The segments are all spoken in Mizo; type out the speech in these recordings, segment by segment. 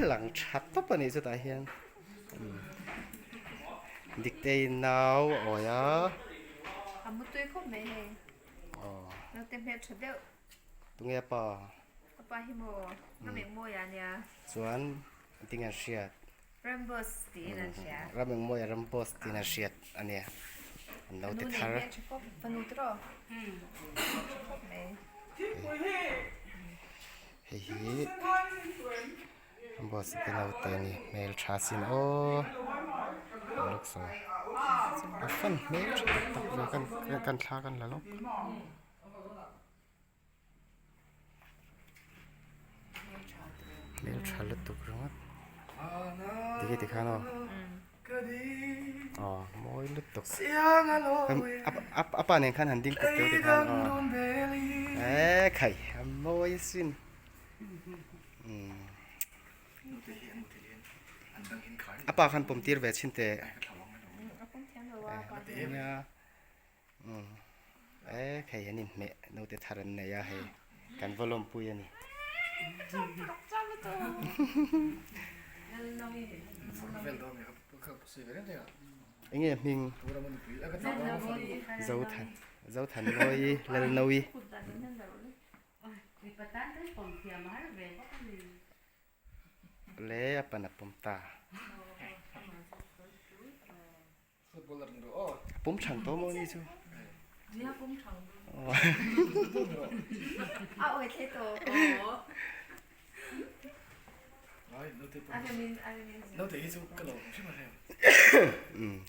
Lang tha tawp a nih chutah hian Diktei nau a awi a. A mutui khawp mai hei. Naute hmel tha deuh. Tunge a pa? A pa hi maw? Ka meng mawi a nia. Chuan tinge an hriat? Rambos tiin an hria. Ramengmawia Rambos tiin an hriat a nia. An lo ti thar. Fanu nei hmel tha khawp. Fanu tiraw? Hmel tha khawp mai. Hei hi Rambos te naute a ni. Hmel tha sin aw. A fan hmel tha tak tak ve kan thla kan la lawk. Hmel tha lutuk ringawt tikhi tikhan aw aw mawi lutuk a pa nen khan han ding kawp teuh tikhan aw e khai a mawi asin a pa khan pawm tir ve chhin teh nia. Umm e hei an inhmeh naute thar an nei a hei kan va lawmpui a ni. Enge hming Zothan Zothanmawii Lalnawii. Le a pan a pawm ta. Pum thang tawh maw ni chu.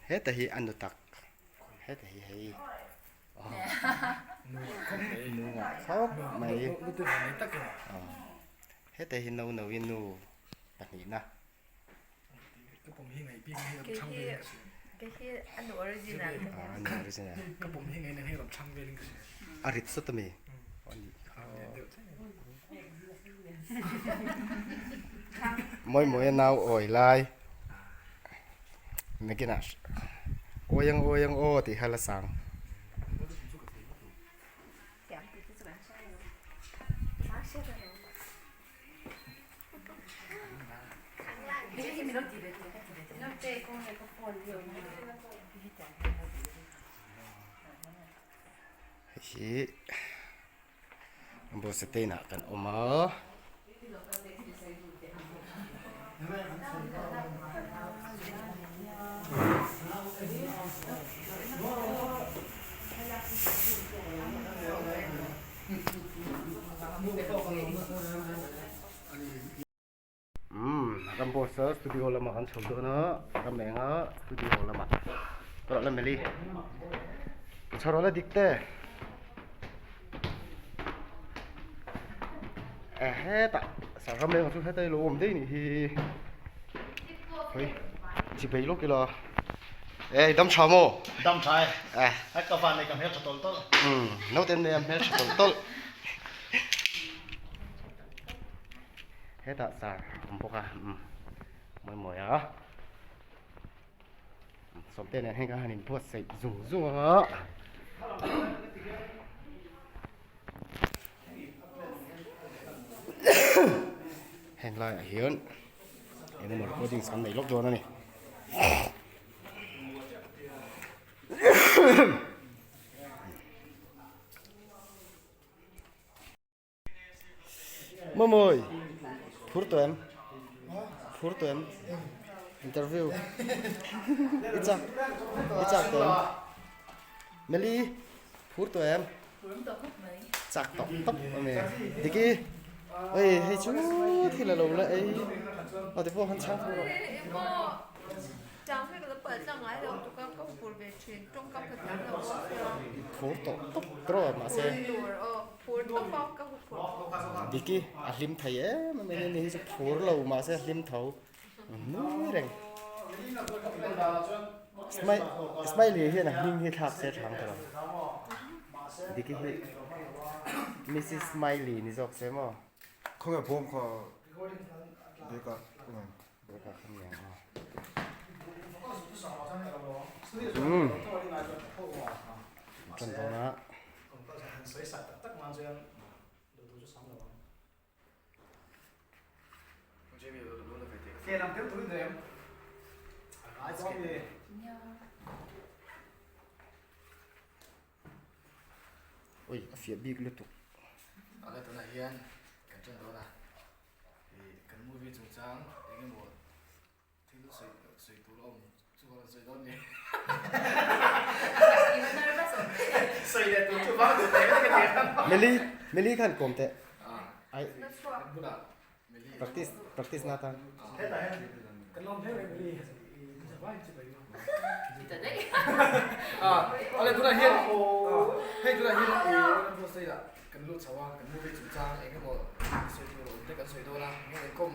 Heta hi a nu tak heta hi hei nu ngah khawp mai heta hi no no in nu pahnihna. A rit sawt a mi? Mawi mawi a nau awi lai nakinah awi ang awi ang aw tih kha la sang. Hei hi Bawhsateinah kan awm a. Umm Ramboss a studio lamah kan chho dawn a Ramenga studio lamah ka rawh la meli chho rawh la dik te eh hetah sir Ramenga chu heta ilo awm daih nih hi hei chi bei lawk ila eh dam tha maw dam tha e eh ka van nei ka hmel tha tawlh tawlh umm naute nei a hmel tha tawlh tawlh. Hetah sar a awm bawk a umm mawi mawi a sawmte nen hian kan han inbuatsaih zung zung ang a heng laiah hian eng emaw recordings kan nei lawk dawn a ni. Mamawi phur tawh em phur tawh em interview i chak i chak tawh em Meli phur tawh em chak tawh tawp a ni Diki ei hei chu thil a lo la ei aw ti pawh han chhang thung rawh. Phur tawh tawp tawh mahse. Diki a hlim thei em em a ni hi chu phur lo mahse a hlim tho nui reng Smiley hian a hming hi thlak se thang ta lo Diki hi Mrs Smiley ni zawk se maw Khawnge bawm kha beka beka kha ni ang aw umm tan dawn a. Ke lam deuh turin rem. A ngai chuan mi. Oi, a fiah bik lutuk. Ale tunah hian kan ṭan dawn a, ih kan movie chungchang eng emaw thil sawi sawi tur a awm chu ka rawn sawi dawn ni. Sawi leh tur chu vang duh teh ka ti ang. Meli, Meli khan kawm teh. Ai. Kan bulah Meli. Practice, practice na tan. Hetah hian kan lawm hle mai Meli vai chi bai Ale tunah hian hei tunah hian i rawn sawi lah kan lut chho a kan movie chungchang eng emaw sawi tur awm te kan sawi dawn a eng emaw inkhawm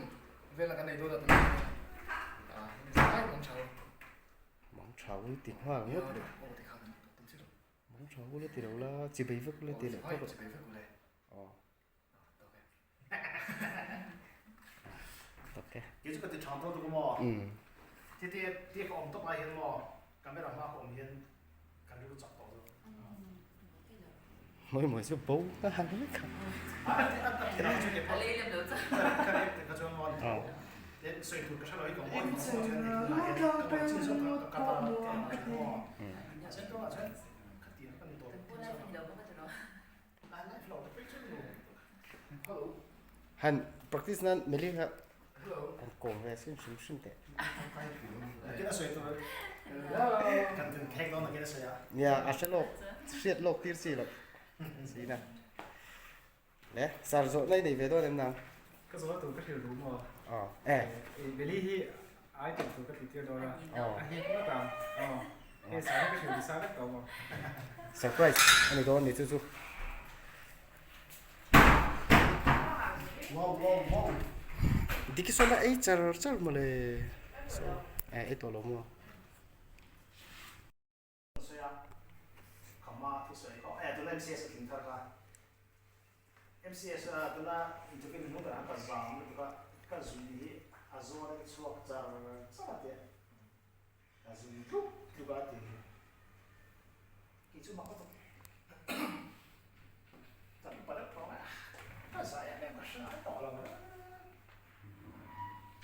vel a kan nei dawn a tunah hian a mang tha mang tha ul ti nghal ngawt le mang tha ul ti lo la chi bai vek ule ti leh chi bai vek ule aw Tak e. Kei chu ka ti ṭhang tawh tuk maw? Ti ti ti ka awm tawp lai hian maw camera hma ka awm hian kan rilru chak tawh chu. Mawi mawi chu bo ka han vek kha. A ti a ti ram chu ke pawh. Ka rek te kha chuan maw te sawi tur ka hre lo hi ka mawi maw chuan hei tunah hian ka awm chin zawk ka ka ta te ang chuan maw. Chuan tunah chuan ka ti ka ni tawh. Han practice nan Meli kha han kawm ve sin hrim hrim teh. Nia a hre lawk hriat lawk tir chi loh si na. Le sar zawh nai nei ve dawn em nang? Ka zawh tur ka hrilh duh maw? Aw e. Meli hi ai tum tur ka ti tir dawn a. A hnek ngawt ang. Aw. Hei sar hi ka hrilh duh sa vek tawh maw? Surprise a ni dawn ni chu chu. Wow wow wow. Diki sawn a ei char char mawle. So eh ei tawh lo maw? Sawi a, khama thu sawi kha eh tuna MCS a tling thar kha. MCS a tuna interview hnu berah ka zam lutuk a, ka zui hi a zawn a chhuak char char a tia. Ka zui tluk tluk a ti. Kei chu mak lutuk. Kan upa deuh tawh a, ka zai em em ka hre ngai tawh lo.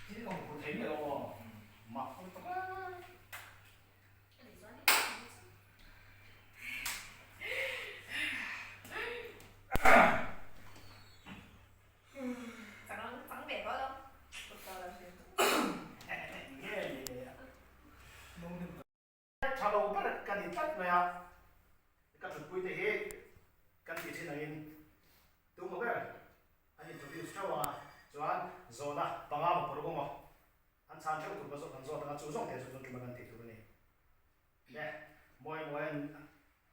Thil awm hmu thei miah lo aw, mak lutuk a. Tha lo ber ka ni tlat mai a, ka thutpui te hi kan tih thin angin tumah ber an introduce theuh ang a, chuan zawhna panga maw paruk emaw An chhan theuh tur ka zawt an zawt anga chu zawng te chu chuan ṭuma kan tih tur a ni. Le, mawi mawi an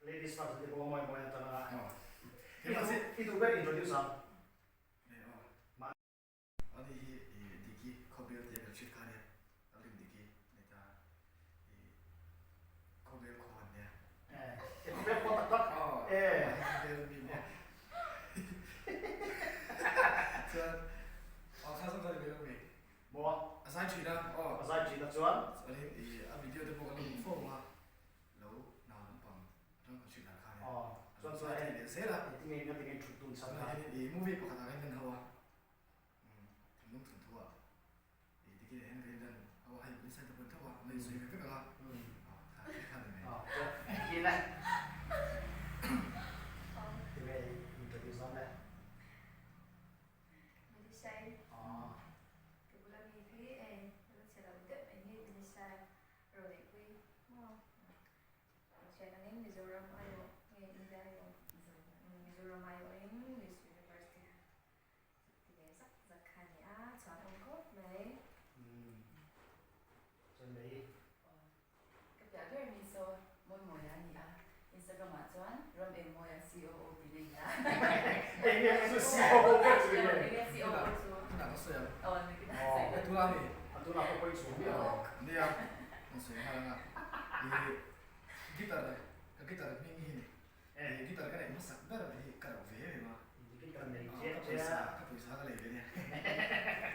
ladies first an ti bawk a mawi mawi an tan anga. I duh ber introduce ang. Ani hi i Diki khawbel tih a kan hriat kha ania, a lim Diki ni ta i khawbel khaw an nia. E khawbel khaw tak tak e. Khawbel mi maw. Chuan aw kha zawng kha ni ve lo mi. Maw? A zai thin a, aw. A zai thin a chuan? Chuanin i a video te pawh kan lo hmu fo ang a, lo nau lampang atang kan hrilh dan kha nia. Aw, chuan A zai thin leh zel a. Engtin nge engati nge thut dun chhan kha? Chuan i movie pakhat ah khan kan ho a, thinlung thun thu ah i tikhin ah hian kan inlan ho a, hei inside te pawh in tho a, an lo insawi ve vek ang a, aw kha kha ni mai. Aw, chuan engtin e? Tinge i introduce dawn le? Melissa-i ka bula mi hi hei la chhe lo deuh mai hi Melissa-i Roneihpui maw inhriat angin Mizoram aiawh nge India aiawh Mizoram aiawhin Miss Universe te ti ve zak zak kha a ni a chhuan awm khawp mai. Chuan mai. Ka piah ber mi saw Mawimawia a ni a, Instagram ah chuan Ram Engmawia COO tih na in a. Eng nge chu COO ber chu eng nge? Eng nge COO chu? Tunah ka sawi ang. Aw nakinah ka sawi ang. Tunah mi? A tunah pawh pawi chhung miah lo. Nia, ka sawi nghal ang a. I guitar, ka guitar hming hi ni. I guitar ka neih hmasak ber hi ka lo ve em em a. Guitar nei chiah Ka pawisa, ka pawisa ka lei ve nia.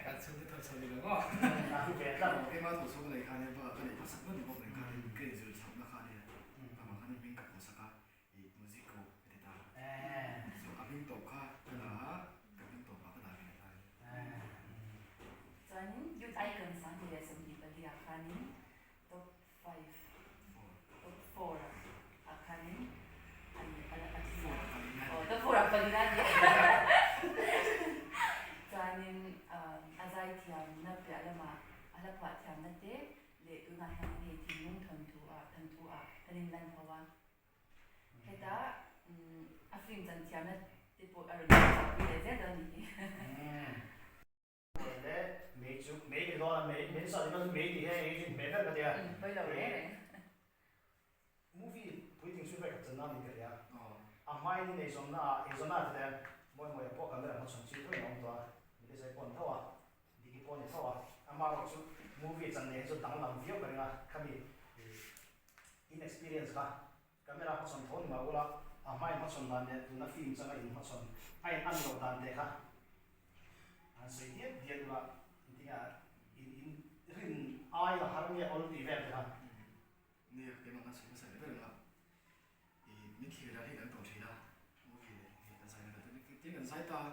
Ka chhungte tho chho ni lo maw? A hlu ve tlat. Keimah tho chho ka lei kha nia, bakah ka neih hmasak ber ni bawk nen khan ka inzir chhohna kha nia. Amah khan hming ka pawhsak a, i music ko ka ti ta. So a hming tawp kha ka dah a, ka hming tawpah ka dah ve ta. Chuanin Youth Icon 2024 ah khanin top five, top four ah khanin a a tling a, aw top four ah palina a ni chuanin a zaithiamna piah lamah a hla phuah thiamna te leh tunah hianin hei thinlung thawnthu ah thawnthu ah kan inlan ho a. Heta a film chan thiamna te pawh a rawn chhuah pui leh zel dawn a ni hi. Le mei chu mei ni dawn a mei mei sa chu mei tih hi engin hmeh vek a tia. Pawi lo reng reng. Movie puitling chu vek chan nan in ka hria. A hmain in eizawnna ah eizawnna ah te mawi mawi ah pawh camera hmachhawn chi tho in a awm tawh a, Melissa pawh a ni tho a. Diki pawh a ni tho a, amaherawh chu movie chan nen hi chu danglam viau ka ring a, khami in experience kha camera hmachhawn tho ni mah ula, a hma in hmachhawn dan leh tuna film changa in hmachhawn a in an loh dan te kha han sawi diat diat ula, engtinge in in rin ai a har nge awl tih vel te kha. Nia, keimah kan sawi hmasa leh ber ang a, i min thlir dan hi kan tawh thin a, movie leh hei kan zai na kan tin kan zai ta a.